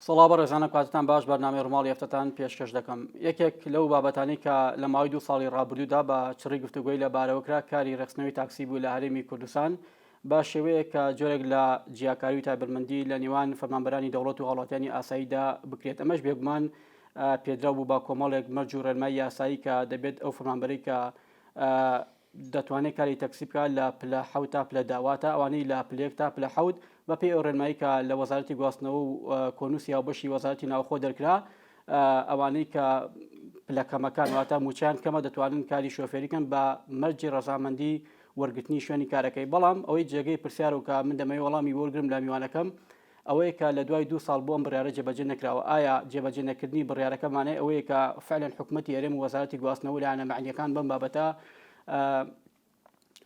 سڵاو بەڕێزانم کاتتان باش بەرنامەی ڕووماڵی هەفتەتان پێشکەش دەکەم یەکێک لەو بابەتانەی کە لە ماوەی دوو ساڵی ڕابردوودا بە چڕی گفتوگۆی لە بارەوە کرا کاری ڕێکخستنەوەی تاکسی بوو لە هەرێمی کوردستان بە شێوەیەک کە جۆرێک لە جیاکاری و تایبەتمەندی لە نێوان فەرمانبەرانی دەوڵەت و هاوڵاتیانی ئاساییدا بکرێت ئەمەش بێگومان پێدراو بوو بە کۆمەڵێک مەرج و ڕێنمای یاسایی کە دەبێت ئەو فەرمانبەرەی کە دەتوانێت کاری تەکسی بکات لە پلە حەوت تا پلە دە واتە ئەوانەی لە پلە یەک تا پلە حەوت بەپێی ئەو ڕێنمایی کە لە وەزارەتی گواستنەوە و کۆنووسی هاوبەشی وەزارەتی ناوخۆ دەرکرا ئەوانەی کە پلە کەمەکان واتە مووچەیان کەمە دەتوانن کاری شۆفێری کەن بە مەرجی ڕەزامەندی وەرگرتنی شوێنی کارەکەی بەڵام ئەوەی جێگەی پرسیار و کە من دەمەوێت وەڵامی وەرگرم لە میوانەکەم ئەوەیە کە لە دوای دوو ساڵ بۆ ئەم بڕیارە جێبەجێ نەکراوە، ئایا جێبەجێ نەکردنی بڕیارەکە مانای ئەوەیە کە فعلەن حکومەتی هەرێم و وەزارەتی گواستنەوە و لایەنە مەعنییەکان بەم بابەتە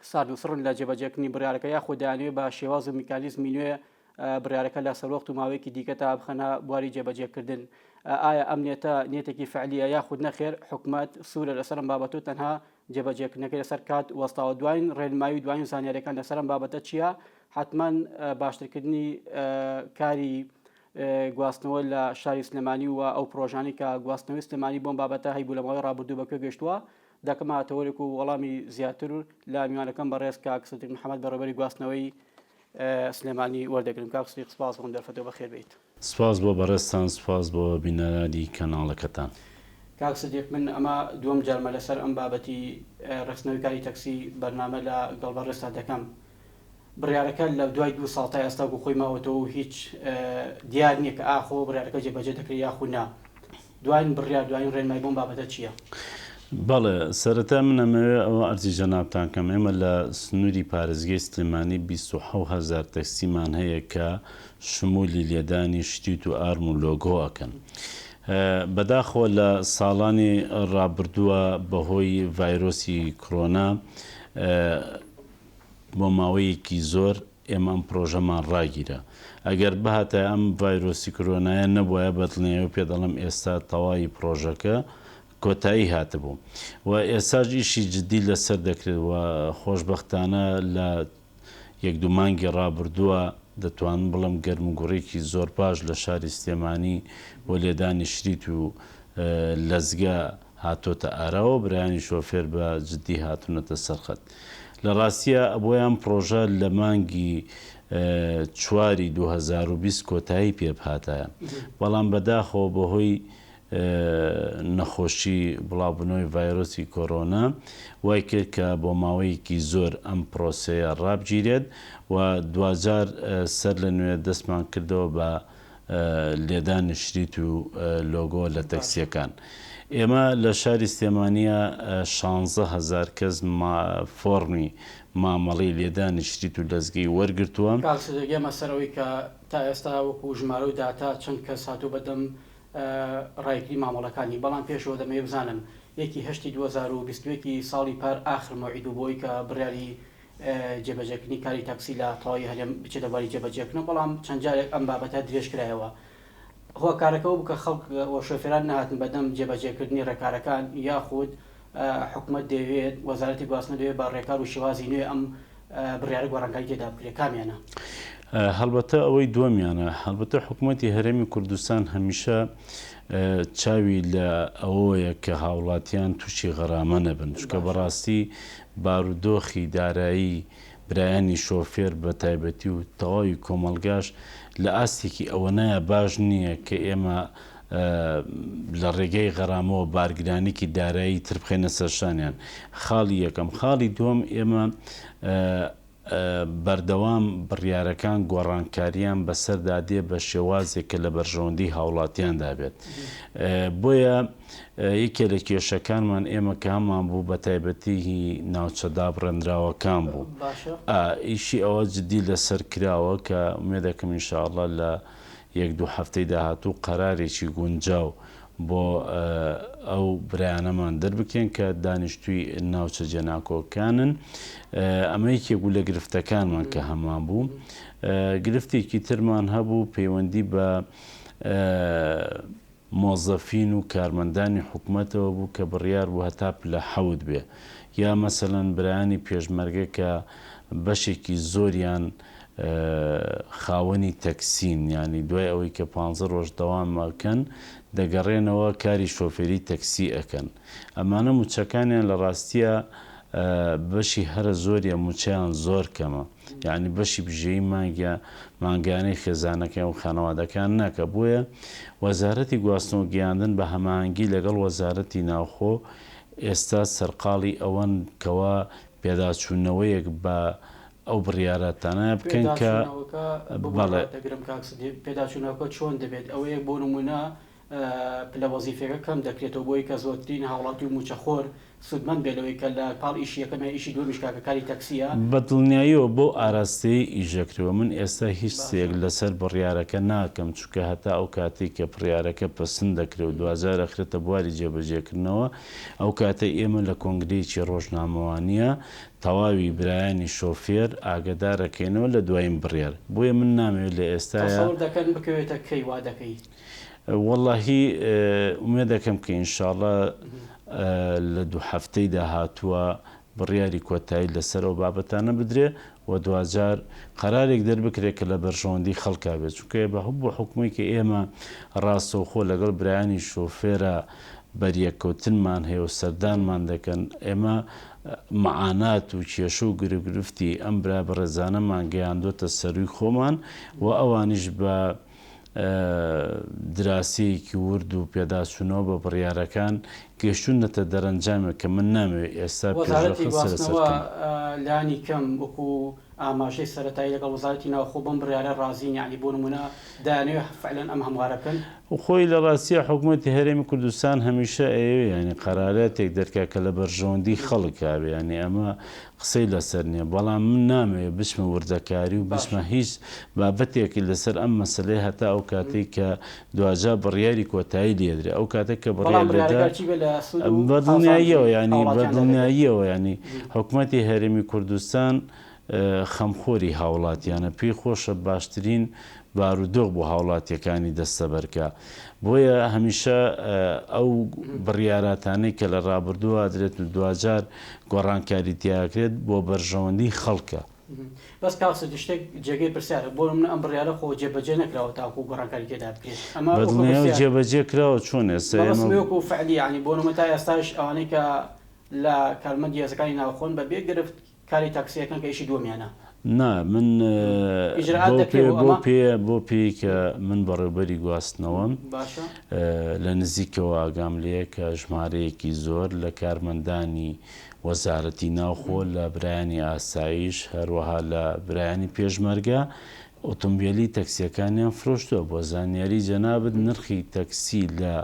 سارد و سڕن لە جێبەجێکردنی بڕیارەکە یاخود دەیانەوێت بە شێواز و میکانیزمی نوێ بڕیارەکە لە سەروەخت و ماوەیەکی دیکە تا بخەنە بواری جێبەجێکردن؟ ئایا ئەم نێتە نێتێکی فعلیە یاخود نەخێر حکومەت سوورە لەسەر ئەم بابەتە و تەنها جێبەجێکردنەکەی لەسەر کات وەستاوە؟ دواین ڕێنمایی و دواین زانیاریەکان لەسەر ئەم بابەتە چییە؟ حەتمەن باشترکردنی کاری گواستنەوە لە شاری سلێمانی و ئەو پرۆژانەی کە گواستنەوەی سلێمانی بۆم بابەتە هەیبوو لە ماوەی ڕابردوو بەکوێ گەشتووە دەکەمە تەوەرێک و وەڵامی زیاتر لە میوانەکەم بەڕێز کاک سدیق محەممەد بەڕێوەبەری گواستنەوەی سلێمانی وەردەگرم. کاک سدیق سپاس بۆ ئەم دەرفەتە و بەخێر بێیت. سپاس بۆ بەڕێزتان سپاس بۆ بینەرانی کەناڵەکەتان. کاک سدیق من ئەمە دووەم جارمە لەسەر ئەم بابەتی ڕێکخستنەوەی کاری تەکسی بەرنامە لە گەڵ بەڕێزتان دەکەم. بڕیارەکە لە دوای دوو ساڵ تا ئێستا وەکو خۆی ماوەتەوە و هیچ دیار نییە کە ئاخۆ بڕیارەکە جێبەجێ دەکرێت یاخود نا. دواین بڕیار، دواین ڕێنمای بۆم بابەتە چییە؟ بەڵێ، سەرەتا من ئەمەوێ ئەوە عەرزی جەنابتان کەم، ئێمە لە سنووری پارێزگەی سلێمانی 27 هەزار تەکسیمان هەیە کە شمولی لێدانی شریت و ئارم و لۆگۆ ئەکەن. بەداخەوە لە ساڵانی ڕابردووە بەهۆی ڤایرۆسی کرۆنا، بۆ ماوەیەکی زۆر ئێمە ئەم پرۆژەمان ڕاگیرا. ئەگەر بهاتایە ئەم ڤایرۆسی کرۆنایە نەبوایە بەدڵنیایەوە پێ دەڵێم ئێستا تەواوی پرۆژەکە کۆتایی هاتبوو و ئێستاش ئیشی جدی لەسەر دەکرێت و خۆشبەختانە لە یەک دوو مانگی ڕابردووە دەتوانم بڵێم گەرموگوڕێکی زۆر باش لە شاری سلێمانی بۆ لێدانی شریت و لەزگە هاتۆتە ئاراوە برایانی شۆفێر بە جدی هاتونەتە سەر خەت. لە ڕاستیا ئەبوایە ئەم پڕۆژە لە مانگی چواری 2020 کۆتایی پێ بهاتایە بەڵام بەداخەوە بەهۆی نەخۆشی بڵاوبونەوەی ڤایرۆسی کۆرۆنا وای کرد کە بۆ ماوەیەکی زۆر ئەم پرۆسەیە ڕابگیرێت و دواجار سەر لە نوێ دەستمان کردەوە بە لێدانی شریت و لۆگۆ لە تەکسییەکان. ئێمە لە شاری سلێمانییە 16 هەزار کەس فۆڕمی مامەڵەی لێدانی شریت و لەزگەی وەرگرتووە. کاک سدیق ئێمە سەر ئەوەی کە تا ئێستا وەکو ژمارە و داتا چەند کەس هاتووە بەدەم ڕایکری مامەڵەکانی بەڵام پێشەوە دەمەوێ بزانم یەکی هەشتی 2021 ی ساڵی پار ئاخر مەوعید بوو بۆی کە بڕیاری جێبەجێکردنی کاری تاکسی لە تەواوی هەرێم بچێتە بواری جێبەجێکردنەوە، بەڵام چەند جارێک ئەم بابەتە درێژکرایەوە. هۆکارەکە ئەوە بوو کە خەڵک و شۆفێران نەهاتن بەدەم جێبەجێکردنی ڕێکارەکان، یاخود حکومەت دەیەوێت، وەزارەتی گواستنەوە دەیەوێت بە ڕێکار و شێوازی نوێ ئەم بڕیارە گۆڕانکاری تێدا بکرێت، کامیانە؟ هەڵبەتە ئەوەی دووەمیانە. هەڵبەتە حکومەتی هەرێمی کوردستان هەمیشە چاوی لە ئەوەیە کە هاوڵاتیان تووشی غەرامە نەبن، چونکە بەڕاستی بارودۆخی دارایی برایانی شۆفێر بە تایبەتی و تەواوی کۆمەڵگاش لە ئاستێکی ئەوەنایە باش نییە کە ئێمە لە ڕێگای غەرامەوە بارگرانیکی دارایی تر بخەینە سەر شانیان خاڵی یەکەم خاڵی دووەم ئێمە بەردەوام بڕیارەکان گۆڕانکاریان بەسەردا دێ بە شێوازێک کە لە بەرژەوەندی هاوڵاتیاندا بێت بۆیە یەکێ لە کێشەکانمان ئێمە کە هەمان بوو بە تایبەتی هی ناوچە دابڕێنراوەکان بوو ئیشی ئەوە جدی لەسەر کراوە کە ئومێدەکەم ان شاء اللە لە یەک دوو هەفتەی داهاتوو قەرارێکی گونجاو بۆ ئەو برایانەمان دەربکەین کە دانیشتووی ناوچە جێناکۆکانن ئەمە یەکێک بوو لە گرفتەکانمان کە هەمان بوو گرفتێکی ترمان هەبوو پەیوەندی بە مۆزەفین و کارمەندانی حکومەتەوە بوو کە بڕیار بوو هەتا پلە حەوت بێ یا مەسەلەن برایانی پێشمەرگە کە بەشێکی زۆریان. خاوەنی تەکسین یانی دوای ئەوەی کە پانزە ڕۆژ دەوام ئەکەن دەگەڕێنەوە کاری شۆفێری تەکسی ئەکەن ئەمانە موچەکانیان لە ڕاستیا بەشی هەرە زۆریان موچەیان زۆر کەمە یانی بەشی بژێوی مانگیا مانگانەی خێزانەکەیان و خانەوادەکەیان ناکا بۆیە وەزارەتی گواستنەوە گەیاندن بە هەماهەنگی لەگەڵ وەزارەتی ناوخۆ ئێستا سەرقاڵی ئەوەن کەوا پێداچوونەوەیەک بە ئەو بڕیاراتانە بکەن کە پێداچوونەوەکە ببورە بەڵێ. ڕاتدەگرم کاک سدیق، پێداچوونەوەکە چۆن دەبێت؟ ئەوەیە بۆ نموونە پلە وەزیفیەکە کەم دەکرێتەوە بۆی کە زۆرترین هاوڵاتی و مووچەخۆر سوودمەند بێت لەوەی کە لە پاڵ ئیشی یەکەم یا ئیشی دووەمیش کاکە کاری تەکسییە. بە دڵنیاییەوە بەو ئاراستەیەی ئیش دەکرێت و من ئێستا هیچ باشە. قسەیەک لەسەر بڕیارەکە ناکەم چونکە هەتا ئەو کاتەی کە بڕیارەکە پەسند دەکرێت و دواجار ئەخرێتە بواری جێبەجێکردنەوە ئەو کاتەی ئێمە لە کۆنگرەیەکی ڕۆژنامەوانییە تەواوی برایانی شۆفێر ئاگەدارەکەینەوە لە دوایین بڕیار بۆیە من نامەوێت لە ئێستایا. تەسەور دەکەن بکەوێتە کەی وادەکەی؟ وەڵاهی ئومێدەکەم کە ان شاءاللە لە دوو هەفتەی داهاتووە بڕیاری کۆتایی لەسەر ئەو بابەتانە بدرێ و دواجار قەرارێک دەربکرێ کە لە بەرژەوەندی خەڵکا بێت چونکە بە بۆ حوکمەی کە ئێمە ڕاستەوخۆ لەگەڵ برایانی شۆفێرا بەریەککەوتنمان هەیە و سەردانمان دەکەن ئێمە مەعانات و کێشە و گرفتی ئەم برا بەڕێزانەمان گەیاندۆتە سەرووی خۆمان و ئەوانیش بە دراسەیەکی ورد و پێداچوونەوە بە بڕیارەکان گەیشتوونەتە دەرەنجامێک کە من نامەوێت ئێستا وەزارەتی پێشوەخت سەرەسەر گواستنەوە کەم. لانی کەم وەکو ئاماژەی سەرەتایی لەگەڵ وەزارەتی ناوخۆ بەم بڕیارە ڕازین یەعنی بۆ نموونە دەیانەوێت فعلەن ئەم هەموارە بکەن؟ خۆی لە ڕاستیا حکومەتی هەرێمی کوردستان هەمیشە ئەیەوێ یانی قەراراتێک دەرکا کە لە بەرژەوەندی خەڵکا بێ یانی ئەمە قسەی لەسەر نیە بەڵام من نامەوێ بچمە وردەکاری و بچمە باشە. هیچ بابەتێک لەسەر ئەم مەسەلەیە هەتا ئەو کاتەی کە دواجار بڕیاری کۆتایی لێدرێ ئەو کاتە کە بەڵام بڕیار بڕیارەکە لێدرا هەرچی بێ لە سوود و بە قازانجی دڵنیاییەوە یانی بە هاوڵاتیاندا دەبێت. دڵنیاییەوە یانی حکومەتی هەرێمی کوردستان خەمخۆری هاوڵاتیانە، پێی خۆشە باشترین بارودۆخ بۆ هاوڵاتیەکانی دەستەبەرکا، بۆیە هەمیشە ئەو بڕیاراتانەی کە لە ڕابردوو ئەدرێت و دواجار گۆڕانکاری تیاکرێت بۆ بەرژەوەندی خەڵکە. بەس کاک سدی شتێک جێگەی پرسیارە، بۆ نمونە ئەم بڕیارە خۆ جێبەجێ نەکراوە تاکو گۆڕانکاری تێدا بکرێت، ئەمە وەکو بەدڵنیایەوە پرسیار. جێبەجێ کراوە، چۆن ئێستا ئێمە. مەبەستم وەکو فعلی یانی بۆ نمونە تا ئێستاش ئەوانەی کە لە کارمەندی هێزەکانی ناوخۆن بە بێ گرفت کاری تاکسی ئەکەن کە ئیشی دووەمیانە. نا من ئیجرائات بەو دەکرێ پێ بۆ بەو ئەمە؟ پێیە بەو پێی کە من بەڕێوبەری گواستنەوەم باشە. لە نزیکەوە ئاگام لێیە کە ژمارەیەکی زۆر لە کارمەندانی وەزارەتی ناوخۆ لە برایانی ئاسایش هەروەها لە برایانی پێشمەرگە ئۆتۆمبێلی تەکسیەکانیان فرۆشتووە بۆ زانیاری جەنابت نرخی تەکسی لە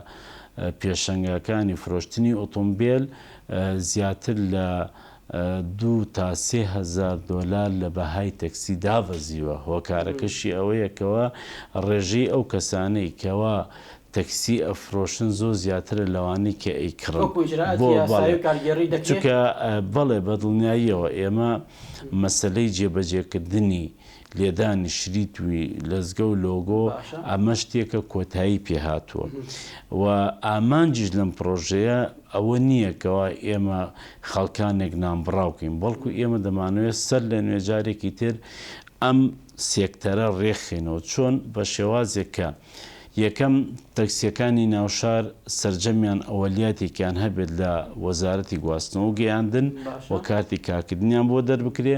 پێشەنگاکانی فرۆشتنی ئۆتۆمبێل زیاتر لە دوو تا 3000 دۆلار لە بەهای تەکسی دابەزیوە، هۆکارەکەشی ئەوەیە کەوا ڕێژەی ئەو کەسانەی کەوا تەکسی ئەفرۆشن زۆر زیاترە لەوانەی کە ئەیکڕن. وەکو ئیجرائاتی بۆ یاسایی بەڵێ و کارگێڕی دەکرێ؟ چونکە بەڵێ بەدڵنیاییەوە ئێمە مەسەلەی جێبەجێکردنی لێدانی شریت و لەزگە و لۆگۆ باشە. ئەمە شتێکە کۆتایی پێ هاتووە و ئامانجیش لەم پڕۆژەیە ئەوە نییە کەوا ئێمە خەڵکانێک نانبڕاو کەین بەڵکو ئێمە دەمانەوێت سەر لە نوێ جارێکی تر ئەم سێکتەرە ڕێکخەینەوە چۆن بە شێوازێک کە یەکەم تەکسیەکانی ناوشار سەرجەمیان ئەوەلیاتێکیان هەبێت لە وەزارەتی گواستنەوە و گەیاندن و باشە. کارتی کارکردنیان بۆ دەربکرێ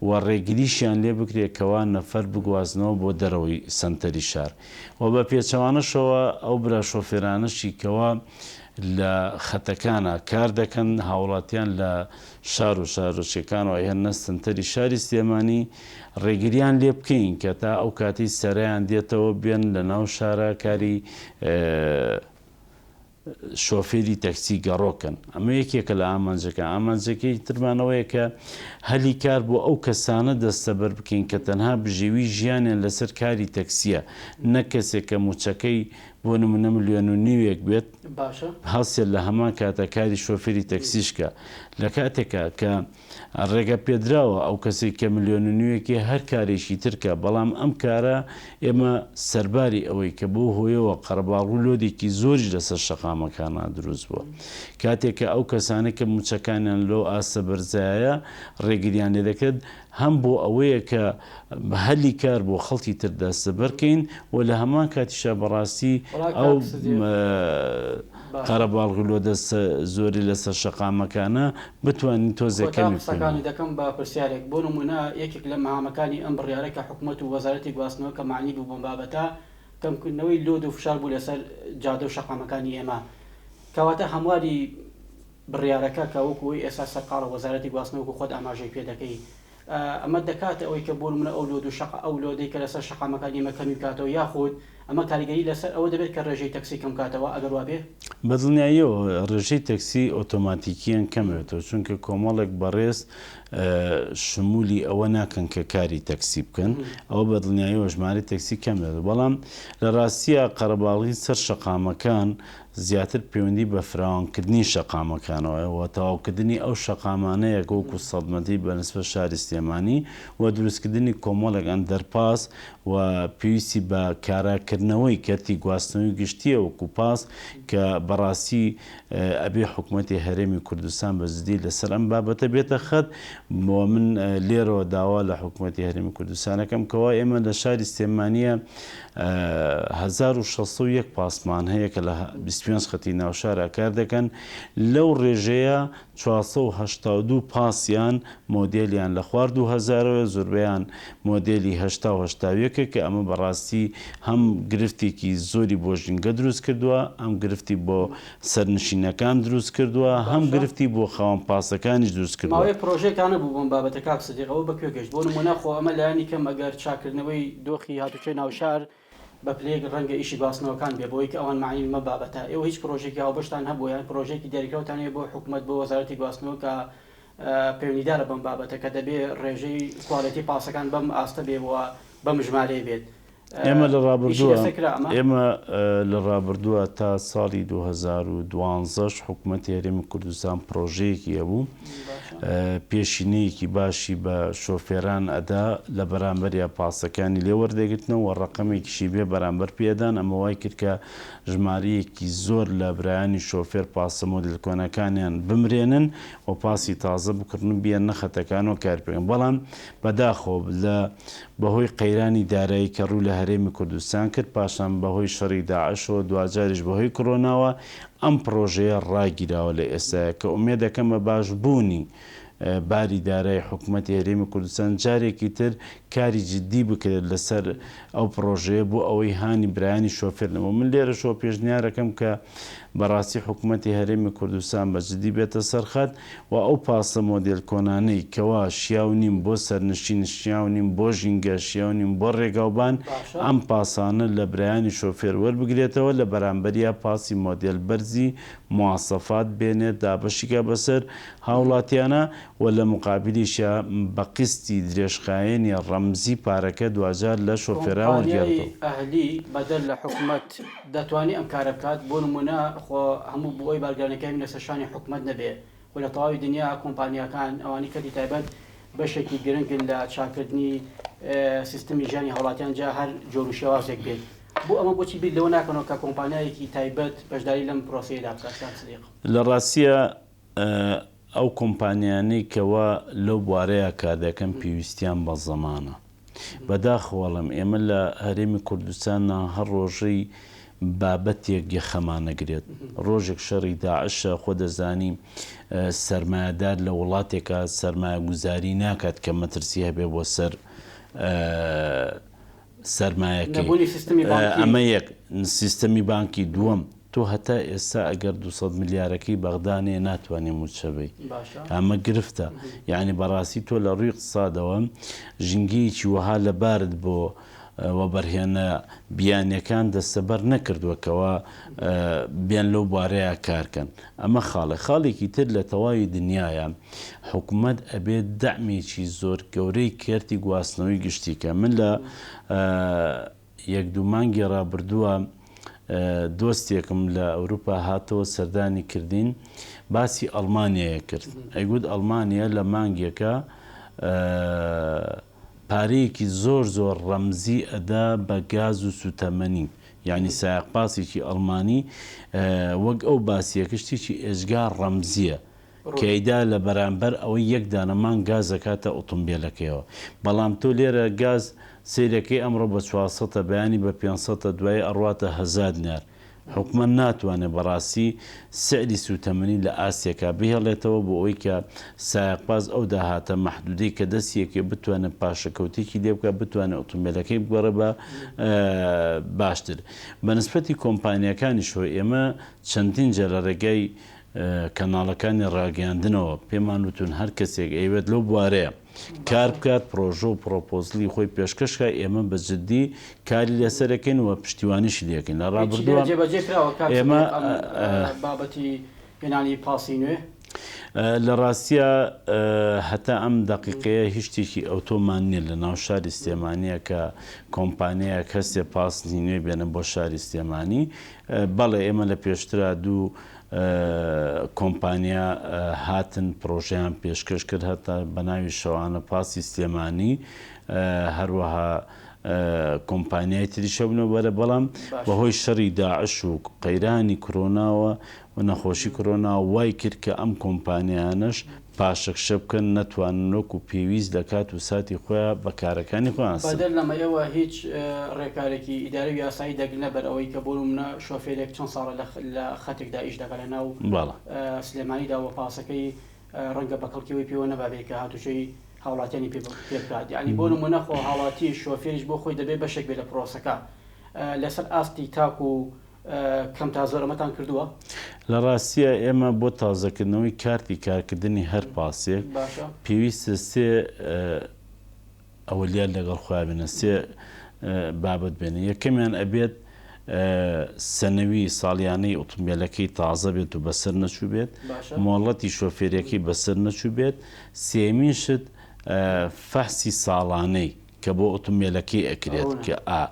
و ڕێگریشیان لێ بکرێ کەوا نەفەر بگوازنەوە بۆ دەرەوەی سەنتەری شار و بە پێچەوانەشەوە ئەو برا شۆفێرانەشی کەوا لە خەتەکانا کار دەکەن هاوڵاتیان لە شار و شارۆچکەکانەوە ئەیهێننە سەنتەری شاری سلێمانی ڕێگریان لێ بکەین کە تا ئەو کاتەی سەرایان دێتەوە بێن لە ناو شارا کاری شۆفێری تەکسی گەڕۆکن. ئەمە یەکێکە لە ئامانجەکان. ئامانجەکەی ترمان ئەوەیە کە هەلی کار بۆ ئەو کەسانە دەستەبەر بکەین کە تەنها بژێوی ژیانیان لەسەر کاری تەکسییە، نەک کەسێک کە مووچەکەی بۆ نموونە ملیۆن و نیوێک بێت، باشە. هەڵسێت لە هەمان کاتا کاری شۆفێری تەکسیش کا. لە کاتێکا کە ڕێگە پێدراوە ئەو کەسەی کە ملیۆن و نیوێکی هەر کارێکی تر کا، بەڵام ئەم کارە ئێمە سەرباری ئەوەی کە بەو هۆیەوە قەرەباڵغ و لۆدێکی زۆریش لەسەر شەقامەکانا دروست بووە. کاتێک کە ئەو کەسانەی کە مووچەکانیان لەو ئاستە بەرزایە ڕێگریان لێ دەکرێت، هەم بۆ ئەوەیە کە هەلی کار بۆ خەڵکی تر دەستەبەر کەین و لە هەمان کاتیشا بەڕاستی وەڵا ئەو کاک سدیق باشە. قەرەباڵغی لۆ دەست زۆری لەسەر شەقامەکانە بتوانین تۆزێک کۆتا کەمی قسەکانی بکەینەوە. دەکەم بە پرسیارێک، بۆ نموونە یەکێک لە مەهامەکانی ئەم بڕیارە کە حکومەت و وەزارەتی گواستنەوە کە مەعنی بوو بەم بابەتە، کەمکردنەوەی لۆد و فشار بوو لەسەر جادە و شەقامەکانی ئێمە. کەواتە هەمواری بڕیارەکە کە وەکو ئەوەی ئێستا سەرقاڵە وەزارەتی گواستنەوە وەکو خۆت ئاماژەی پێ دەکەی ئەمە دەکاتە ئەوەی کە بۆ نمونە ئەو load و شەق ئەو load ەی کە لەسەر شەقامەکانی ئێمە کەمی بکاتەوە یاخود ئەمە کاریگەری لەسەر ئەوە دەبێت کە ڕێژەی تەکسی کەم بکاتەوە ئەگەر وابێ؟ بە دڵنیاییەوە ڕێژەی تەکسی ئۆتۆماتیکییەن کەمەبێتەوە چونکە کۆمەڵێک بەڕێز شمولی ئەوە ناکەن کە کاری تەکسی بکەن ئەوە بە دڵنیاییەوە ژمارەی تەکسی کەم دەبێت بەڵام لە ڕاستییا قەرەباڵغی سەر شەقامەکان زیاتر پەیوەندی بە فراوانکردنی شەقامەکانەوەیە و تەواوکردنی ئەو شەقامانەیە کە وەکو سەدمەتری بە نسبەت شاری سلێمانی و دروستکردنی کۆمەڵێک ئەندەرپاس و پێویستی بە کاراکردنەوەی کەرتی گواستنەوەی گشتییە وەکو پاس کە بەڕاستی ئەبێ حکومەتی هەرێمی کوردستان بە جدی لەسەر ئەم بابەتە بێتە خەت و من لێرەوە داوا لە حکومەتی هەرێمی کوردستان ئەکەم کەوا ئێمە لە شاری سلێمانییە 1601 پاسمان هەیە کە لە 25 خەتی ناوشارا کار دەکەن، لەو ڕێژەیە 482 پاسیان مۆدێلیان لە خوار 2000 ەوەیە، زۆربەیان مۆدێلی 80 و 81 ە کە ئەمە بەڕاستی هەم گرفتێکی زۆری بۆ ژینگە دروست کردووە، هەم گرفتی بۆ سەرنشینەکان دروست کردووە، هەم باشە. گرفتی بۆ خاوەن پاسەکانیش دروست کردووە. ماوەیەک پرۆژەیەکتان هەبوو بۆم بابەتە کاک سدیق ئەوە بە کوێ گەشت؟ بۆ نموونە خۆ ئەمە لایەنی کەم ئەگەر چاککردنەوەی دۆخی هاتوچۆی ناوشار بە پلەیەک ڕەنگە ئیشی گواستنەوەکان بێ بەوەی کە ئەوان مەعنین بەم بابەتە ئێوە هیچ پرۆژەیەکی هاوبەشتان هەبووە یان پرۆژەیەکی دیاریکراوتان هەیە بۆ حکومەت بۆ وەزارەتی گواستنەوە کە پەیوەندیدارە بەم بابەتە کە دەبێ ڕێژەی quality پاسەکان بەم ئاستە بێ و بەم ژمارەیە بێت ئێمە لە ئیشی ڕابردووە لەسەر کرا ئەمە؟ ئێمە لە ڕابردووە تا ساڵی 2012 ش حکومەتی هەرێمی کوردستان پڕۆژەیەکی هەبوو باشە. پێشینەیەکی باشی بە شۆفێران ئەدا لە بەرامبەریا پاسەکانی لێ وەردەگرتنەوە و ڕەقەمێکیشی بێ بەرامبەر پێ ئەدان ئەمە وای کرد کە ژمارەیەکی زۆر لە برایانی شۆفێر پاسە مۆدێل کۆنەکانیان بمرێنن و پاسی تازە بکڕن و بیەننە خەتەکانەوە کار پێ بکەن بەڵام بەداخەوە لە بەهۆی قەیرانی دارایی کە ڕووی لە هەرێمی کوردستان کرد، پاشان بەهۆی شەڕی داعشەوە، دواجاریش بەهۆی کڕۆناوە، ئەم پڕۆژەیە ڕاگیراوە لە ئێستایا کە ئومێدەکەم بە باشبوونی باری دارای حکومەتی هەرێمی کوردستان جارێکی تر کاری جدی بکرێت لەسەر ئەو پڕۆژەیە بۆ ئەوەی هانی برایانی شۆفێر نەبوو من لێرەشەوە پێشنیارەکەم کە بەڕاستی حکومەتی هەرێمی کوردستان بە جدی بێتە سەر خەت و ئەو پاسە مۆدێل کۆنانەی کەوا شیاو نین بۆ سەرنشین، شیاو نین بۆ ژینگە، شیاو نین بۆ ڕێگاوبان، باشە. ئەم پاسانە لە برایانی شۆفێر وەربگرێتەوە، لە بەرامبەریا پاسی مۆدێل بەرزی مواسەفات بێنێت دابەشی کا بەسەر هاوڵاتیانا و لە موقابیلیشیا بە قیستی درێژخایەنی ڕەمزی پارەکە دواجار لە شۆفێرا کۆمپانیای وەرگێڕێتەوە. ئەهلی بەدەر لە حکومەت دەتوانێ ئەم کارە بکات؟ بۆ نموونە خۆ هەموو بۆ ئەوەی بارگرانیەکانی لەسەر شانی حکومەت نەبێ و لە تەواوی دنیا کۆمپانیاکان ئەوانەی کەرتی تایبەت بەشێکی گرنگن لە چاککردنی سیستمی ژیانی هاوڵاتیان جا هەر جۆر و شێوازێک بێت بۆ ئەمە بۆچی بیر لەوە ناکەنەوە کە کۆمپانیایەکی تایبەت بەشداری لەم پرۆسەیەدا بکات کاک سدیق؟ لە ڕاستیا ئەو کۆمپانیانەی کەوا لەو بوارەیا کار دەکەن پێویستیان بە زەمانە. بەداخەوە ئەڵێم ئێمە لە هەرێمی کوردستانا هەر ڕۆژەی بابەتێک یەخەمان ئەگرێت. ڕۆژێک شەڕی داعشە خۆ دەزانی سەرمایەدار لە وڵاتێکا سەرمایەگوزاری ناکات کە مەترسی هەبێ بۆ سەر سەرمایەکەی. نەبوونی سیستمی بانکی. ئەمە یەک. سیستەمی بانکی. دووەم، تۆ هەتا ئێستا ئەگەر 200 ملیارەکەی بەغدا نەیە ناتوانێ مووچە بەی. باشە. ئەمە گرفتە. یەعنی بەڕاستی تۆ لە ڕووی ئیقتسادەوە ژینگەیەکی وەها لەبارت بۆ وەبەرهێنە بیانیەکان دەستەبەر نەکردووە کەوا بێن لەو بوارەیا کارکەن. ئەمە خاڵێک. خاڵێکی تر لە تەواوی دنیایا حکومەت ئەبێت دەعمێکی زۆر گەورەی کەرتی گواستنەوەی گشتی کە من لە یەک دوو مانگی ڕابردووە دۆستێکم لە ئەوروپا هاتەوە سەردانی کردین باسی ئەڵمانیای کرد ئەیگوت ئەڵمانیا لە مانگێکە پارەیەکی زۆر زۆر ڕەمزی ئەدا بە گاز و سوتەمەنی یانی سایەق پاسێکی ئەڵمانی وەک ئەو باسیەکە شتێکی ئێجگار ڕەمزیە. کە ئەیدا لە بەرامبەر ئەوەی یەک دانە مانگ گاز ئەکاتە ئوتومبێلەکەیەوە. بەڵام تۆ لێرە گاز سەیرەکەی ئەمڕۆ بە چوارسەتە بەیانی بە پێنسەتە دوایی ئەڕواتە هەزاد دینار. حکومەت ناتوانێت بەڕاستی سعری سوتەمەنی لە ئاستێکا بهێڵێتەوە بۆ ئەوەی کە سایەقپاس ئەو داهاتە مەحدودەی کە دەستی ئەکەوێت بتوانێت پاشەکەوتێکی لێ بکات بتوانێت ئۆتۆمبێلەکەی بگۆڕێت بە باشتر. بە نسبەتی کۆمپانیاکانیشەوە ئێمە چەندین جار لە ڕێگای کەناڵەکانی ڕاگەیاندنەوە پێمان وتون هەر کەسێک ئەیەوێت لەو بوارەیە کار بکات پڕۆژە و پڕۆپۆزڵی خۆی پێشکەش کا ئێمە بە جدی کاری لەسەر ئەکەین و پشتیوانیشی لێ ئەکەین لە هیچی ڕابردووە جێبەجێ کراوە کاک ئێمە سدیق ئەم بابەتی هێنانی پاسی نوێ؟ لە ڕاستیا هەتا ئەم دەقیقەیە هیچ شتێکی ئەوتۆمان نییە لە ناو شاری سلێمانییە کە کۆمپانیایەک هەستێ پاسی نوێ بێنە بۆ شاری سلێمانی بەڵێ ئێمە لە پێشترا دوو کۆمپانیا هاتن پڕۆژەیان پێشکەش کرد هەتا بە ناوی شەوانە پاسی سلێمانی هەروەها کۆمپانیای تریش هەبوونە بەرە بەڵام بەهۆی شەڕی داعش و قەیرانی کرۆناوە و نەخۆشی کرۆنا وای کرد کە ئەم کۆمپانیانەش پاشەکشە بکەن نەتوانن وەکو پێویست لە کات و ساتی خۆیان بە کارەکانی خۆیان هەستن. بەدەر لەمە ئێوە هیچ ڕێکارێکی ئیداری و یاسایی دەگرنە بەر ئەوەی کە بۆ نمونە شۆفێرێک چەند ساڵە لە خەتێکدا ئیش دەکات لە ناو سلێمانیدا و پاسەکەی ڕەنگە بە کەڵکی ئەوەی پێوە نەبابێ کە هاتوچۆی هاوڵاتیانی پێ بکات یانی بۆ نمونە خۆ هاوڵاتی شۆفێریش بۆ خۆی دەبێ بەشێک بێ لە پرۆسەکە لەسەر ئاستی تاک و کەم تا زۆر ئەمەتان کردووە؟ لە ڕاستیا ئێمە بۆ تازەکردنەوەی کارتی کارکردنی هەر پاسێک پێویستە سێ ئەوەلیات لەگەڵ خۆیان بێنن، سێ بابەت بێنن، یەکەمیان ئەبێت سەنەوی ساڵیانەی ئۆتۆمبێلەکەی تازە بێت و بەسەر نەچوو بێت، مۆڵەتی شۆفێریەکەی بەسەر نەچوو بێت، سێیەمین شت فەحسی ساڵانەی. کە بۆ ئۆتۆمبێلەکەی ئەکرێت کە ئا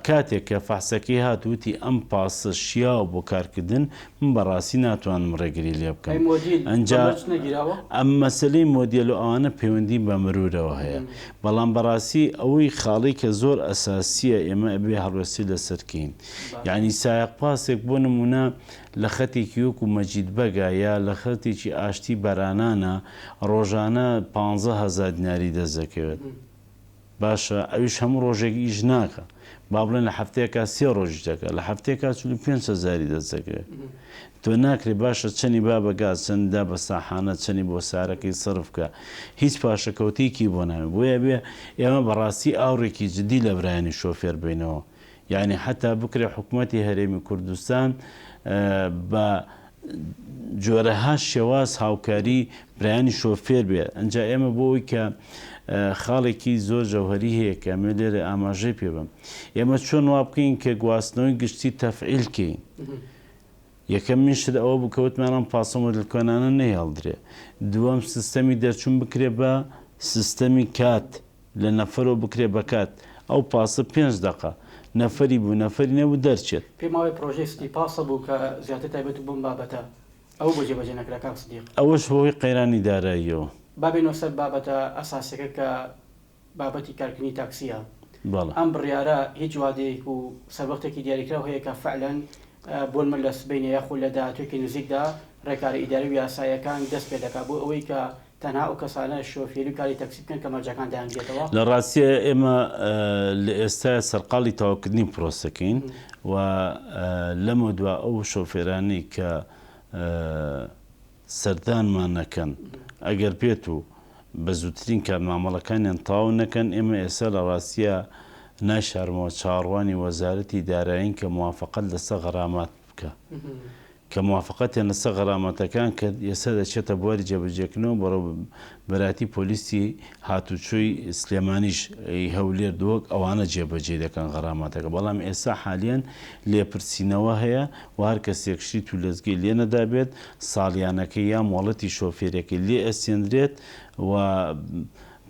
کاتێک کە فەحسەکەی هات وتی ئەم پاسە شیاوە بۆ کارکردن من بەڕاستی ناتوانم ڕێگری لێ بکەم ئەی مۆدیل بە ئەنجا مەرج نەگیراوە؟ ئەم مەسەلەی مۆدێل و ئەوانە پەیوەندی بە مرورەوە هەیە بەڵام بەڕاستی ئەوەی خاڵی کە زۆر ئەساسیە ئێمە ئەبێ هەڵوێستی لەسەر کەین باشە. یانی سایەق پاسێک بۆ نمونە لە خەتێکی وەکو مەجید بەگا یا لە خەتێکی ئاشتی بەرانانا ڕۆژانە 15 هەزار دیناری دەست دەکەوێت باشە ئەویش هەموو ڕۆژێک ئیش ناکا با بڵێن لە هەفتەیەکا سێ ڕۆژ ئیش دەکا لە هەفتەیەکا 45 هەزاری دەست دەکەوێت تۆ ناکرێ باشە چەنی با بە گاز چەنی دا بە ساحانە چەنی بۆ سارەکەی سەرف بکا هیچ پاشەکەوتێکی بۆ نامێ بۆیە بێ ئێمە بەڕاستی ئاوڕێکی جدی لە برایانی شۆفێر بینەوە یانی حەتا بکرێ حکومەتی هەرێمی کوردستان بە جۆرەها شێواز هاوکاری برایانی شۆفێر بێ ئەنجا ئێمە بۆ ئەوی کە خاڵێکی زۆر جەوهری هەیە کە ئەمێ لێرە ئاماژەی پێ بم ئێمە چۆن وا بکەین کە گواستنەوەی گشتی تەفعیل کەین یەکەمین شت ئەوە بوو کە وتمان ئەم پاسە مۆدێل کۆنانە نەهێڵدرێ دووەم سیستەمی دەرچوون بکرێ بە سیستەمی کات لە نەفەرەوە بکرێ بە کات ئەو پاسە پێنج دەقە نەفەری بوو نەفەری نەبوو دەرچێت. پێم وابێ پرۆژەی ستی پاسە بوو کە زیاتر تایبەت بوو بەم بابەتە ئەوە بۆ جێبەجێ نەکرا کاک سدیق؟ ئەوەش بەهۆی قەیرانی داراییەوە. با بێینەوە سەر بابەتە ئەساسیەکە کە بابەتی کارکردنی تاکسیە. بەڵێ. ئەم بڕیارە هیچ وادەیەک و سەروەختێکی دیاریکراو هەیە کە فعلەن بۆنمە لە سبەینێ یاخود لە داهاتوویەکی نزیکدا ڕێکارە ئیداری و یاساییەکان دەست پێدەکات بۆ ئەوەی کە تەنها ئەو کەسانە شۆفێری و کاری تەکسی بکەن کە مەرجەکان دەیانگرێتەوە؟ لە ڕاستیا ئێمە لە ئێستایا سەرقاڵی تەواوکردنی پرۆسەکەین و لەمەودوا ئەو شۆفێرانەی کە سەردانمان نەکەن ئەگەر بێت و بە زووترین کات مامەڵەکانیان تەواو نەکەن ئێمە ئێستا لە ڕاستیا نایشارمەوە چاوەڕوانی وەزارەتی دارایین کە موافەقەت لەسەر غەرامات بکا. کە موافەقەتیان لەسەر غەرامەتەکان کرد، ئێستا دەچێتە بواری جێبەجێکردنەوە، بەڕێوەبەرایەتی پۆلیسی هاتوچۆی سلێمانیش ی هەولێر دهۆک ئەوانە جێبەجێی دەکەن غەراماتەکە، بەڵام ئێستا حالیەن لێپرسینەوە هەیە و هەر کەسێک شریت و لەزگەی لێ نەدابێت ساڵیانەکەی یا مۆڵەتی شۆفێریەکەی لێ ئەستێندرێت و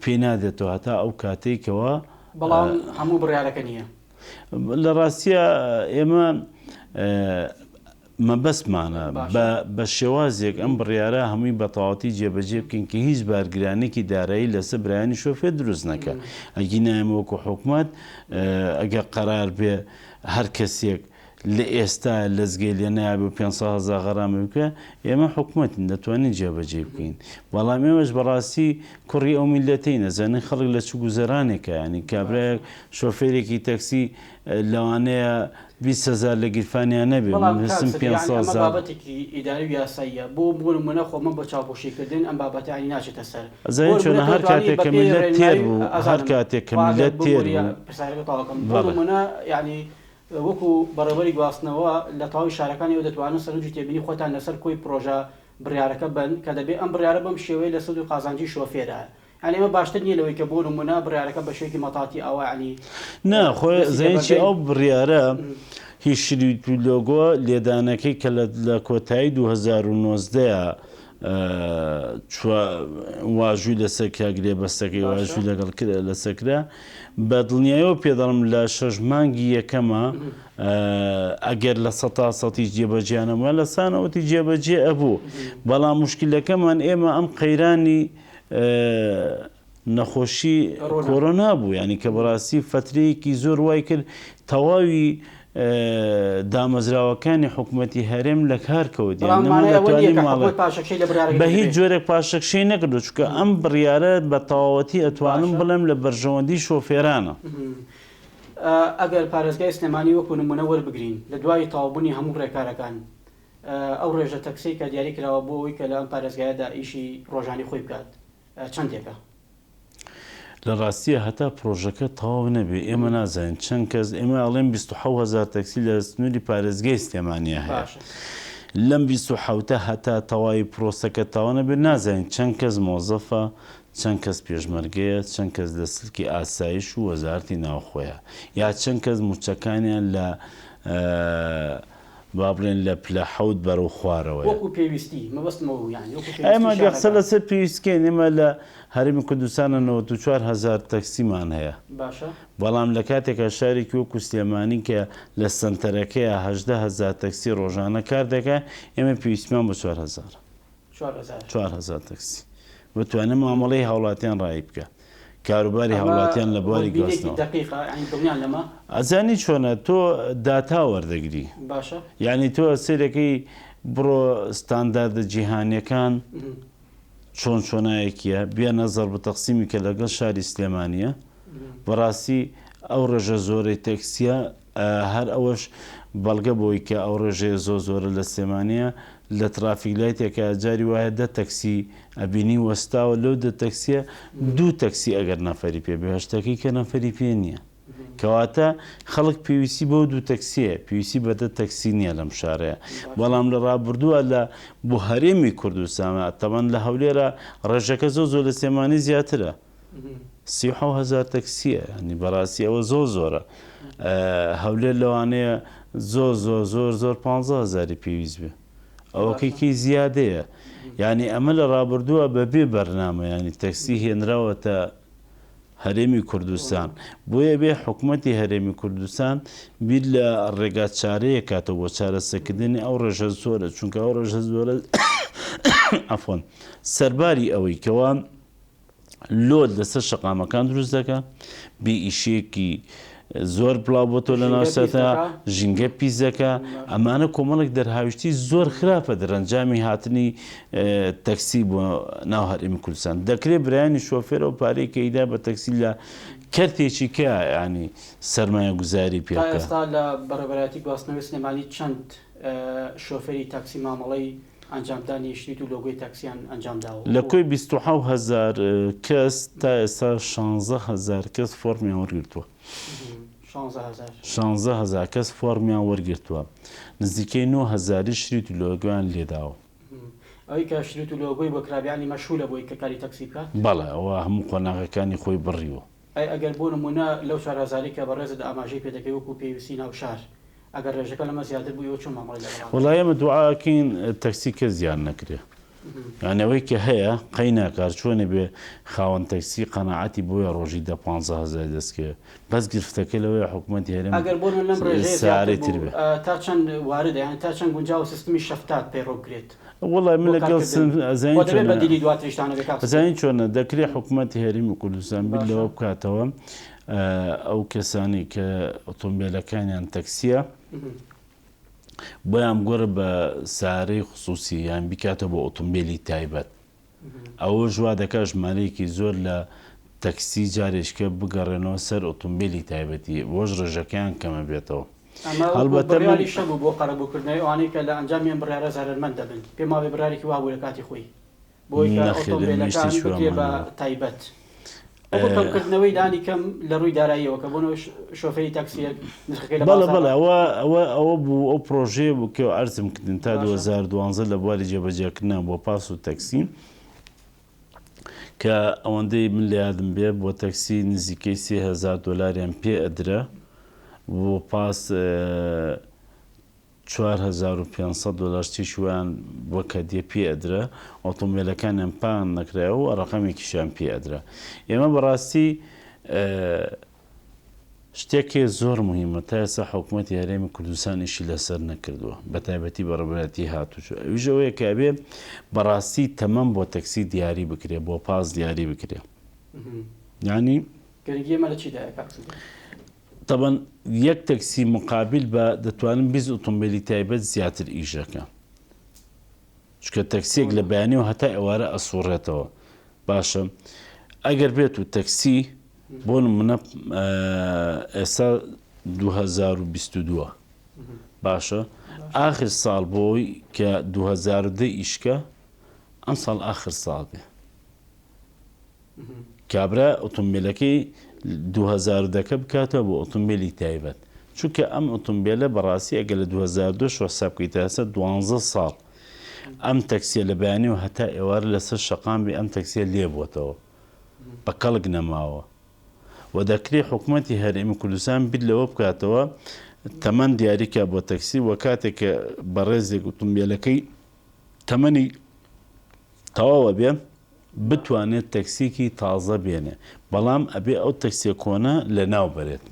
پێی نادرێتەوە هەتا ئەو کاتەی کەوا بەڵام هەموو بڕیارەکە نییە. لە ڕاستیا ئێمە مەبەستمانە بە بە شێوازێک ئەم بڕیارە هەمووی بە تەواوەتی جێبەجێ بکەین کە هیچ بارگرانێکی دارایی لەسەر برایانی شۆفێر دروست نەکا. ئەگینا ئێمە وەکو حکومەت ئەگەر قەرار بێ هەر کەسێک. لە ئێستا لەزگەی لێ نایابێ و 500 هەزار غەرامە بکە، ئێمە حکومەتین دەتوانین جێبەجێی بکەین، بەڵام ئێمەش بەڕاستی کوڕی ئەو میللەتەین ئەزانین خەڵک لە چ گوزەرانێکە، یانی کابرایەک شۆفێرێکی تەکسی لەوانەیە 20 هەزار لە گیرفانیا نەبێ، بەڵام من کاک هەستم سدیق پێنج یانی سەد ئەمە هەزار. بابەتێکی ئیداری و یاساییە بۆ بۆ نموونە خۆ من بۆ چاوپۆشی کردن ئەم بابەتە یانی ناچێتە سەر بۆ ئەزانی نموونە چۆنە تۆ هەر توانی کاتێک بە کە پێی میللەت تێر ڕێنمایی بوو هەر ئەزانم کاتێک کە خوا ئەگەر میللەت تێر ببووریە بوو پرسیارەکە تەواو کەم بۆ بەڵێ. نموونە یانی وەکو بەڕێوەبەری گواستنەوە لە تەواوی شارەکان ئێوە دەتوانن سەرنج و تێبینی خۆتان لەسەر کۆی پرۆژە بڕیارەکە بەن کە دەبێ ئەم بڕیارە بەم شێوەیە لە سود و قازانجی شۆفێرە یانی ئەمە باشتر نیە لەوەی کە بۆ نمونە بڕیارەکە بە شێوەیەکی مەتاتی ئاوا یانی نا خۆ دەستی لێ زانی چی بەردەین. ئەو بڕیارە هی شریت و لۆگۆ لێدانەکەی کە لە لە کۆتایی 2019 چوە واژووی لەسەر کرا گرێبەستەکەی باشە. واژووی لەگەڵ کرا لەسەر کرا بە دڵنیایەوە پێ دەڵێم لە شەش مانگی یەکەمە ئەگەر لە سەتا سەتیش جێبەجێ نەبووە لە سانەوەتی جێبەجێ ئەبوو بەڵام موشکیلەکەمان ئێمە ئەم قەیرانی نەخۆشی کۆرۆنا بوو یانی کە بەڕاستی فەترەیەکی زۆر وای کرد تەواوی دامەزراوەکانی حکوومەتی هەرێم لە کار کەوت بەڵام مانای ئەوە نییە کە حکومەت پاشەکشەی لە بڕیارەکەی بە هیچ کردبێ. جۆرێک پاشەکشەی نەکردو چونکە ئەم بڕیارە بە تەواوەتی ئەتوانم باشە. بڵێم لە بەرژەوەندی شۆفێرانە. ئەگەر پارێزگای سلێمانی وەکو نمونە وەربگرین لە دوای تەواوبونی هەموو ڕێکارەکان ئەو ڕێژە تەکسەی کە دیاری کراوە بۆ ئەوەی کە لە ئەم پارێزگایەدا ئیشی ڕۆژانی خۆی بکات چەندێکە؟ لە ڕاستیا هەتا پڕۆژەکە تەواو نەبێ ئێمە نازانین چەند کەس، ئێمە ئەڵێن 27 هەزار تەکسی لە سنووری پارێزگای سلێمانیا هەیە. باشە. لەم 27ە هەتا تەواوی پرۆسەکە تەواو نەبێ نازانین چەند کەس مۆزەفە، چەند کەس پێشمەرگەیە، چەند کەس لە سلکی ئاسایش و وەزارەتی ناوخۆیە، یا چەند کەس مووچەکانیان لە با بڵێن لە پلە حەوت بەرەو خوارەوەیە. وەکو پێویستی، مەبەستم ئەوە بوو یانی وەکو پێویستی ئێمە گەر قسە شارەکان. لەسەر پێویست بکەین ئێمە لە هەرێمی کوردستانا 94 هەزار تەکسیمان هەیە، باشە. بەڵام لە کاتێکا شارێکی وەکو سلێمانی کە لە سەنتەرەکەیا 18 هەزار تەکسی ڕۆژانە کار دەکا، ئێمە پێویستیمان بە 4 هەزارە. 4 هەزار. 4 هەزار تەکسی بتوانێت مامەڵەی هاوڵاتیان ڕایی بکا. کاروباری ئەمە هاوڵاتیان لە بواری وردبینێکی گواستنەوە. دەقیقە یانی دڵنیان لەمە؟ ئەزانی چۆنە تۆ داتا وەردەگری باشە. یانی تۆ سەیرەکەی بڕۆ ستانداردە جیهانیەکان چۆن چۆنایەکیە بێنە زەرب تەقسیمی کە لەگەڵ شاری سلێمانیە بەڕاستی ئەو ڕێژە زۆرەی تەکسیە هەر ئەوەش بەڵگە بۆی کە ئەو ڕێژەیە زۆر زۆرە لە سلێمانیە لە ترافیک لایتێکا جاری وایە دە تەکسی ئەبینی وەستاوە لەو دە تەکسیە دوو تەکسی ئەگەر نەفەری پێ بێ هەشتەکەی کە نەفەری پێ نییە کەواتە خەڵک پێویستی بەو دوو تەکسیە پێویستی بە دە تەکسی نییە لەم شارەیە بەڵام لە ڕابردووە لە بۆ هەرێمی کوردستانە تەبەن لە هەولێرە ڕێژەکە زۆر زۆر لە سلێمانی زیاترە 37 هەزار تەکسیە یانی بەڕاستی ئەوە زۆر زۆرە هەولێر لەوانەیە زۆر زۆر زۆر زۆر 15 هەزاری پێویست بێ ئەوەکەی کەی زیادەیە یعنی ئەمە لە ڕابردووە بەبێ بەرنامە ینی تەکسی هێنراوەتە هەرێمی کوردستان بۆیە بێ حکوومەتی هەرێمی کوردستان بیر لە ڕێگا چارەیە کاتەوە بۆ چارەسەکردنی ئەو ڕێژە زۆرە چونکە ئەو ڕێژە زۆرە عەفوەن سەرباری ئەوەی کەوا load لەسەر شەقامەکان دروست دەکا، بێ ئیشێکی زۆر بڵاو بۆتەوە لە ژینگە پیس ناوچەکە، دەکا. ژینگە پیس دەکا، ئەمانە کۆمەڵێک دەرهاویشتی زۆر خراپە دەرەنجامی هاتنی تەکسی بۆ ناو هەرێمی کوردستان. دەکرێ برایانی شۆفێر ئەو پارەی کە ئیدا بە تەکسی لە کەرتێکی کە یانی سەرمایەگوزاری پێ تا بکا. ئێستا لە بەڕێوەبەرایەتی گواستنەوەی سلێمانی چەند شۆفێری تاکسی مامەڵەی ئەنجامدانی شریت و لۆگۆی تاکسیان ئەنجامداوە لە وەکو. کۆی 27 هەزار کەس تا ئێستا 16 هەزار کەس فۆڕمیان وەرگرتووە. 16 هەزار. 16 هەزار کەس فۆڕمیان وەرگرتووە. نزیکەی نۆ هەزاریش شریت و لۆگۆیان لێداوە. ئەوەی کە شریت و لۆگۆی بۆ کرابێ یانی مەشهولە بۆی کە کاری تاکسی بکات؟ بەڵێ ئەوە هەموو قۆناغەکانی خۆی بڕیوە. ئەی ئەگەر بۆ نموونە لەو چوار هەزارەی کە بەڕێزت ئاماژەی پێ دەکەی وەکوو پێویستی ناو شار، ئەگەر ڕێژەکە لەمە زیاتر بوو ئێوە چۆن مامەڵەی لەگەڵا دەکەن؟ وەڵا ئێمە دوعا ئەکەین تەکسی کەس زیان نەکرێ یانی ئەوەی کە هەیە قەی ناکا هەر چۆنێ بێ خاوەن تەکسی قەناعەتی بۆیە ڕۆژی دە پانزە هەزاری دەست کەوێ بەس گرفتەکە لەوەیە حکومەتی هەرێم ئەگەر بۆ نموونە لەم ڕێژەیە زیاتر سارەی تر بوو بێ. تا چەند واردە یانی تا چەند گونجاوە سیستمی شەفتات پەیڕەو بکرێت؟ وەڵای من بۆ لەگەڵ کارکردن سن خۆ ئەزانی دەبێت چۆنە بەدیلی دواتریشتان هەبێ کاک سدیق. ئەزانی چۆنە دەکرێ حکومەتی هەرێمی کوردستان بیر باشە. لەوە بکاتەوە ئەو کەسانەی کە ئۆتۆمبێلەکانیان تەکسیە. بۆیان بگۆڕێ بە سەیارەی خسوسی یان بیکاتەوە بە ئۆتۆمبێلی تایبەت. ئەوەش وا دەکات ژمارەیەکی زۆر لە تەکسی جارێکیکە بگەڕێنەوە سەر ئۆتۆمبێلی تایبەتی، بەوەش ڕێژەکەیان کەمەبێتەوە. ئەمە وەکو هەڵبەتە من. بڕیاریش هەبوو بۆ قەرەبووکردنەوەی ئەوانەی کە لە ئەنجامی ئەم بڕیارە زەرەرمەند دەبن. پێم وابێ بڕیارێکی وا بوو لە کاتی خۆی. بۆی کە نەخێر ئێمە ئۆتۆمبێلەکان شتێکی بکرێ وامان بە نەبوو. تایبەت. وەکو کەمکردنەوەی لانی کەم لە ڕووی داراییەوە کە بۆ نموونە شۆفێری تاکسییەک نرخەکەی لە بەڵێ بازاڕا. بەڵێ ئەوە ئەوە ئەوە بوو ئەو پڕۆژەیە بوو کە عەرزم کردن تا باشە. 2012 لە بواری جێبەجێکردنا بۆ پاس و تەکسی کە ئەوەندەی من لە یادم بێ بۆ تەکسی نزیکەی 3000 دۆلاریان پێ ئەدرا بۆ پاس 4500 دۆلار شتێکی وایان وەک هەدیە پێ ئەدرا، ئۆتۆمبێلەکانیان پان نەکرایەوە و ڕەقەمێکیشیان پێ ئەدرا. ئێمە بەڕاستی شتێک هەیە زۆر مهمە تا ئێستا حکوومەتی هەرێمی کوردستان ئیشی لەسەر نەکردووە بە تایبەتی بەڕێوەبەرایەتی هاتوچۆ ئەویش ئەوەیە کە ئەبێ بەڕاستی تەمەن بۆ تەکسی دیاری بکرێ بۆ پاس دیاری بکرێ یعنی گرنگی ئەمە لە چیدایە کاک سدیق؟ تەبەن یەک تەکسی مقابل بە دەتوانن 20 ئۆتۆمبیلی تایبەت زیاتر ئیش دەکەن چونکە تەکسیەک لە بەیانیەوە هەتا ئێوارە ئەسوڕێتەوە باشە ئەگەر بێت و تەکسی بۆ نمونە ئێستا 2022 باشە ئاخر ساڵ بۆی کە 2010 ئیشکە ئەم ساڵ ئاخر ساڵ بێ کابرا ئۆتۆمبیلەکەی 2010 ەکە بکاتەوە بۆ ئۆتۆمبیلی تایبەت چونکە ئەم ئۆتۆمبیلە بەڕاستی ئەگەر لە 2002 شەوە حساب بکەیت تا ئێستا دوانزە ساڵ ئەم تەکسیە لە بەیانیەوە هەتا ئێوارە لەسەر شەقام بێ ئەم تەکسیە لێبووەتەوە بە کەڵک نەماوە و دەکرێ حکومەتی هەرێمی کوردستان بیر لەوە بکاتەوە تەمەن دیاریکا بۆ تەکسی و کاتێک کە بەڕێزێک ئۆتۆمبیلەکەی تەمەنی تەواو ئەبێ بتوانێت تەکسیکی تازە بێنێ بەڵام ئەبێ ئەو تەکسیە کۆنە لەناو بەرێت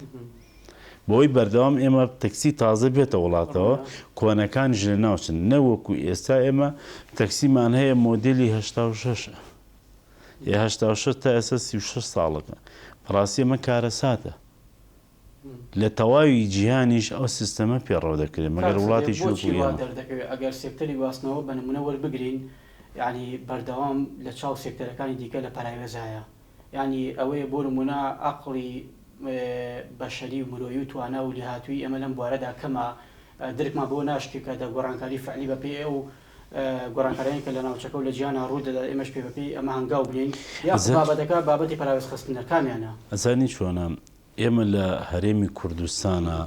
بەوەی بەردەوام ئێمە تەکسی تازە بێتە وڵاتەوە کۆنەکانیش لەناوچن نەوەکو ئێستا ئێمە تەکسیمان هەیە مۆدێلی 86 ە 86 تا ئێستا 36 ساڵەکە بەڕاستی ئەمە کارەساتە لە تەواوی جیهانیش ئەو سیستەمە پێڕەو دەکرێت، مەگەر کاک سدیق وڵاتێکی وەکو بۆچی وا ئێمە. دەردەکەوێت ئەگەر سێکتەری گواستنەوە بە نمونە وەربگرین یانی بەردەوام لە چاو سێکتەرەکانی دیکە لە پەراوێزایە یانی ئەوەیە بۆ نمونە عەقڵی بەشەری و مرۆیی و توانا و لێهاتوویی ئێمە لەم بوارەدا کەمە درکمان بەوە ناشکێ کە دە گۆڕانکاری فعلی بە پێی ئەو گۆڕانکاریانەی کە لە ناوچەکە و لە جیهانا ڕوو دەدات ئێمەش پێ بە پێی ئەمە هەنگاو بنێین یاخود بابەتەکە بابەتی پەراوێزخستنە کامیانە؟ ئەزانی چۆنە ئێمە لە هەرێمی کوردستانا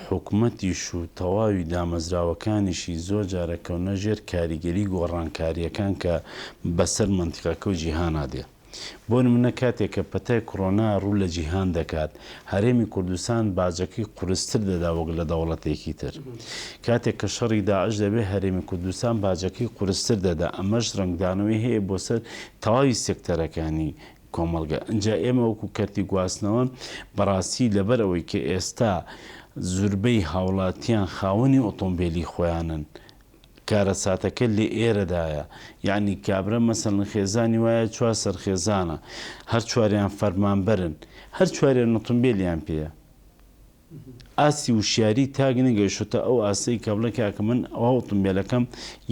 حکومەتیش و تەواوی دامەزراوەکانیشی زۆر جار ئەکەونە ژێر کاریگەری گۆڕانکارییەکان کە بەسەر مەنتیقەکە و جیهانا دێ. بۆ نمونە کاتێک کە پەتای کڕۆنا ڕوو لە جیهان دەکات، هەرێمی کوردستان باجەکەی قورستر دەدا وەک لە دەوڵەتێکی تر. کاتێک کە شەڕی داعش دەبێ هەرێمی کوردستان باجەکەی قورستر دەدا، ئەمەش ڕەنگدانەوەی هەیە بۆ سەر تەواوی سێکتەرەکانی کۆمەڵگە. ئینجا ئێمە وەکو کەرتی گواستنەوە بەڕاستی لەبەر ئەوەی کە ئێستا زوربەی هاوڵاتیان خاوەنی ئۆتۆمبێلی خۆیانن، کارەساتەکە لە ئێرەدایە یەعنی کابرا مەسەلەن خێزانی وایە چوار سەرخێزانە هەر چواریان فەرمانبەرن هەر چواریان ئۆتۆمبێلیان پێیە ئاستی وشیاری تاک نەگەیشتۆتە ئەو ئاستەی کە بڵێ کاکە من ئەوە ئۆتۆمبێلەکەم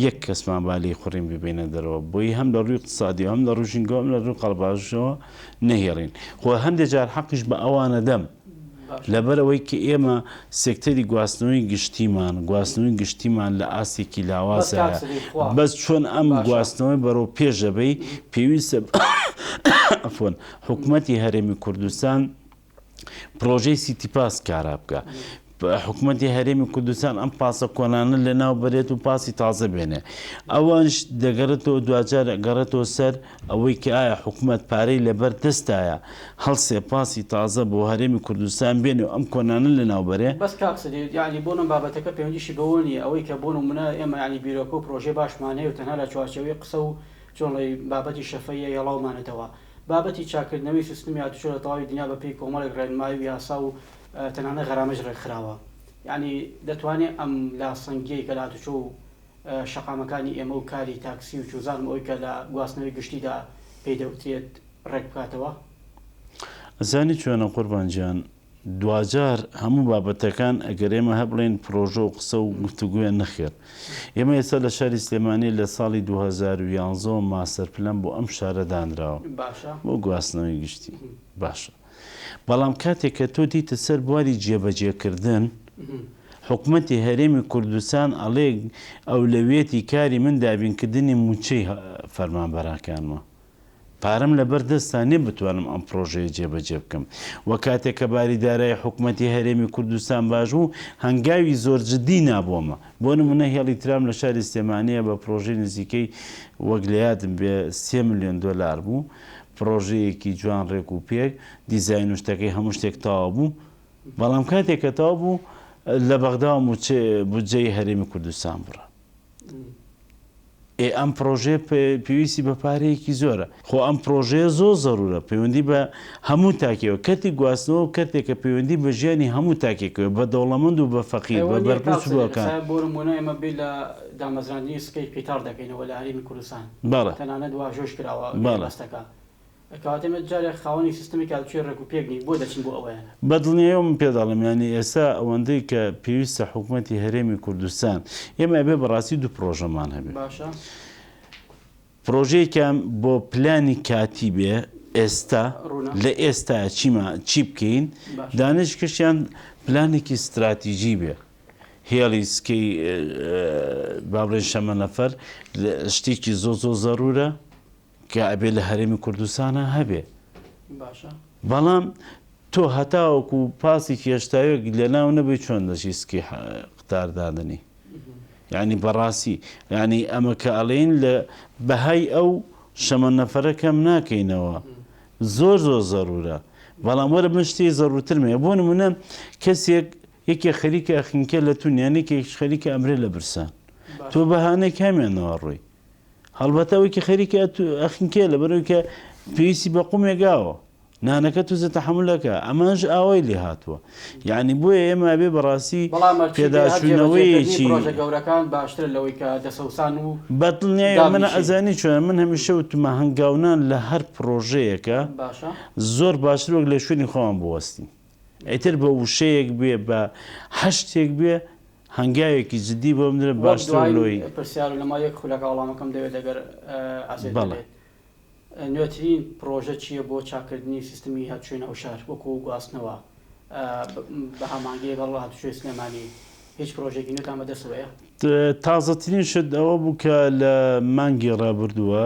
یەک کەسمان با لێی خوڕین ببینە دەرەوە بۆی هەم لە ڕووی اقتصادی و هەم لە ڕووی ژینگەوە هەم لە ڕووی قەڵباژەوە نەهێڵین خۆ هەندێک جار حەقیش بە ئەوانە دەم لەبەرئەوەی کە ئێمە سێکتەری گواستنەوەی گشتیمان، گواستنەوەی گشتیمان لە ئاستێکی لاوازدایە، بەس چۆن ئەم گواستنەوەی بەرەو پێش دەبەی، پێویستە عەفوەن حکومەتی هەرێمی کوردستان پرۆژەی سیتی پاس کارا بکا. حکومەتی هەرێمی کوردستان ئەم پاسە کۆنانە لەناو بەرێت و پاسی تازە بێنێ. ئەوەش دەگەڕێتەوە دواجار ئەگەڕێتەوە سەر ئەوەی کە ئایا حکومەت پارەی لەبەر دەستایە هەڵسێ پاسی تازە بۆ هەرێمی کوردستان بێنێ و ئەم کۆنانە لەناو بەرێ؟ بەس کاک سدیق یەعنی بۆ نم بابەتەکە پەیوەندیشی بەوە نیە ئەوەی کە بۆ نمونە ئێمە یەعنی بیرۆکە و پرۆژەی باشمان هەیە و تەنها لە چوارچێوەی قسە و چۆن ڵێی بابەتی شەفەییە یەڵاومانەتەوە بابەتی چاککردنەوەی سیستمی هاتوچۆ لە تەواوی دنیا بە پێی کۆمەڵێک ڕێنمایی و یاسا و تەنانەت غەرامەش ڕێکخراوە یەعنی دەتوانێ ئەم لاسەنگیەی کە لە هاتوچۆ و شەقامەکانی ئێمە و کاری تاکسی و چوزانم ئەوەی کە لە گواستنەوەی گشتیدا پێی دەوترێت ڕێک بکاتەوە؟ ئەزانی چۆنە قوربان گیان. دواجار هەموو بابەتەکان ئەگەر ئێمە هەر بڵێین پرۆژە و قسە و گفتوگۆیە نەخێر ئێمە ئێستا لە شاری سلێمانی لە ساڵی 2011 وە master plan بۆ ئەم شارە دانراوە باشە. بۆ گواستنەوەی گشتی باشە بەڵام کاتێک کە تۆ دیتە سەر بواری جێبەجێکردن حکومەتی هەرێمی کوردستان ئەڵێ ئەولەویەتی کاری من دابینکردنی مووچەی فەرمانبەرەکانمە پارەم لەبەر دەستا نیە بتوانم ئەم پڕۆژەیە جێبەجێ بکەم و کاتێک کە باری دارایی حکومەتی هەرێمی کوردستان باش بوو هەنگاوی زۆر جدی نابۆمە بۆ نمونە هێڵی ترام لە شاری سلێمانیە بە پڕۆژەی نزیکەی وەک لە یادم بێ سێ ملیۆن دۆلار بوو پڕۆژەیەکی جوان ڕێک و پێک دیزاین و شتەکەی هەموو شتێک تەواو بوو بەڵام کاتێک کە تەواو بوو لە بەغداوە مووچە بودجەی هەرێمی کوردستان بڕا. ئێ ئەم پڕۆژەیە پێویستی بە پارەیەکی زۆرە. خۆ ئەم پڕۆژەیە زۆر زەرورە، پەیوەندی بە هەموو تاکێوە، کەرتی گواستنەوە کەرتێکە پەیوەندی بە ژیانی هەموو تاکێکەوە، بە دەوڵەمەند و بە فەقیر، بە پەیوەندییە کاک بەرپرس و سدیق، بەکان. ئێستا بۆ نموونە ئێمە بیر لە دامەزراندنی سکەی قیتار دەکەینەوە لە هەرێمی کوردستان، بەڵێ. تەنانەت واژۆش کراوە بەڵێ. گرێبەستەکە. کەواتە ئێمە جارێ خاوەنی سیستەمێکی هاتوچۆی ڕێک و پێک نین، بۆ دەچین بۆ ئەوەیانە؟ بە دڵنیایەوە من پێت ئەڵێم یانی ئێستا ئەوەندەی کە پێویستە حکومەتی هەرێمی کوردستان ئێمە ئەبێ بەڕاستی دوو پڕۆژەمان هەبێ. باشە. پڕۆژەیەکیان بۆ پلانی کاتی بێ ئێستا ڕوونە. لە ئێستایا چیمان چی بکەین، باشە. دانێکیشیان پلانێکی ستراتیجی بێ هێڵی سکەی با بڵێین شەمەنەفەر شتێکی زۆر زۆر زەرورە. کە ئەبێ لە هەرێمی کوردستانا هەبێ. باشە. بەڵام تۆ هەتاوەکو پاسێکی هەشتاوێک لەناو نەبەی چۆن دەچی سکی قتار دادەنێی؟ یانی بەڕاستی یانی ئەمە کە ئەڵێین لە بەهای ئەو شەمەنەفەرە کەم ناکەینەوە زۆر زۆر زەرورە بەڵام وەرە من شتی زەرورترم هەیە بۆ نمونە کەسێک یەکێ خەریکە ئەخنکێ لە تونیان یەکێکیش خەریکە ئەمرێ لە برسان تۆ بەهانەی کامیانەوە ڕۆی هەڵبەتە ئەوەی کە خەریکە ئەخنکێ لەبەرئەوەی کە پێویستی بە قومێک ئاوە نانەکە توزە تەحەمول ئەکا ئەمانش ئاوای لێ هاتووە یعنی بۆیە ئێمە ئەبێ بەڕاستی بەڵام هەرچی بێ هەر جێبەجێکردنی پێداچوونەوەیەکی پڕۆژە گەورەکان باشترە لەوەی کە دەسەوسان و بەدڵنیایەوە من دابنیشین. ئەزانی چۆنە من هەمیشە وتمە هەنگاونان لە هەر پڕۆژەیەکە باشە. زۆر باشتر وەک لە شوێنی خۆمان بوەستین ئیتر بە وشەیەک بێ بە هەر شتێک بێ هەنگاوێکی جدی بۆ بدرێت وەک باشترە دوایین لۆی. پرسیار و لە ماوەی یەک خولەکا وەڵامەکەم دەوێت ئەگەر ئازیەت بەڵێ. نەبێت. نوێترین پڕۆژە چییە بۆ چاککردنی سیستمی هاتوچۆی ناوشار وەکو گواستنەوە بە هەماهەنگی لەگەڵ هاتوچۆی سلێمانی هیچ پڕۆژەیەکی نوێتان بەدەستەوەیە؟ تازەترین شت ئەوە بوو کە لە مانگی ڕابردووە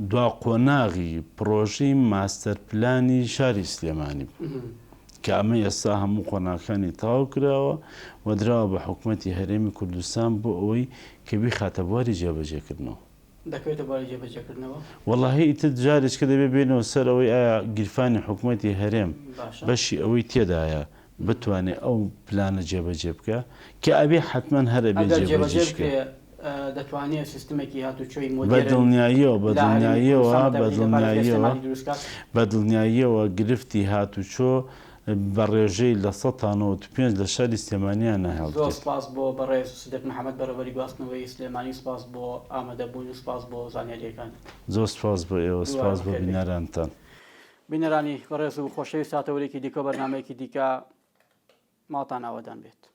دوا قۆناغی پڕۆژەی ماستەر پلانی شاری سلێمانی بوو کە ئەمە ئێستا هەموو قۆناغەکانی تەواو کراوە و دراوە بە حکومەتی هەرێمی کوردستان بۆ ئەوەی کە بیخاتە بواری جێبەجێکردنەوە. دەکەوێتە بواری جێبەجێکردنەوە؟ وەڵاهی ئیتر جارێکە دەبێ بێینەوە سەر ئەوەی ئایا گیرفانی حکومەتی هەرێم باشە. بەشی ئەوەی تێدایە بتوانێ ئەو پلانە جێبەجێ بکا کە ئەبێ حەتمەن هەر ئەبێ ئەگەر جێبەجێ جێبەجێش کا. بکرێ دەتوانێ سیستمێکی هاتوچۆی بە مۆدێرن دڵنیاییەوە بە لە هەرێمی دڵنیاییەوە کوردستان بە بەتایبەتی لە پارێزگای دڵنیاییەوە سلێمانی دروست کات؟ بە دڵنیاییەوە گرفتی هاتوچۆ بە ڕێژەی 95% لە شاری سلێمانیا زۆر ناهێڵدرێت. سپاس بۆ بەڕێز سدیق محەمەد بەڕێوەبەری گواستنەوەی سلێمانی سپاس بۆ ئامادەبوون و سپاس بۆ زانیارییەکانت. زۆر سپاس بۆ ئێوە دووبارە سپاس بۆ بەخێر بێیت. بینەرانتان. بینەرانی بەڕێز و خۆشەویست تا تەوەرێکی دیکە و بەرنامەیەکی دیکە ماڵتان ئاوەدان بێت.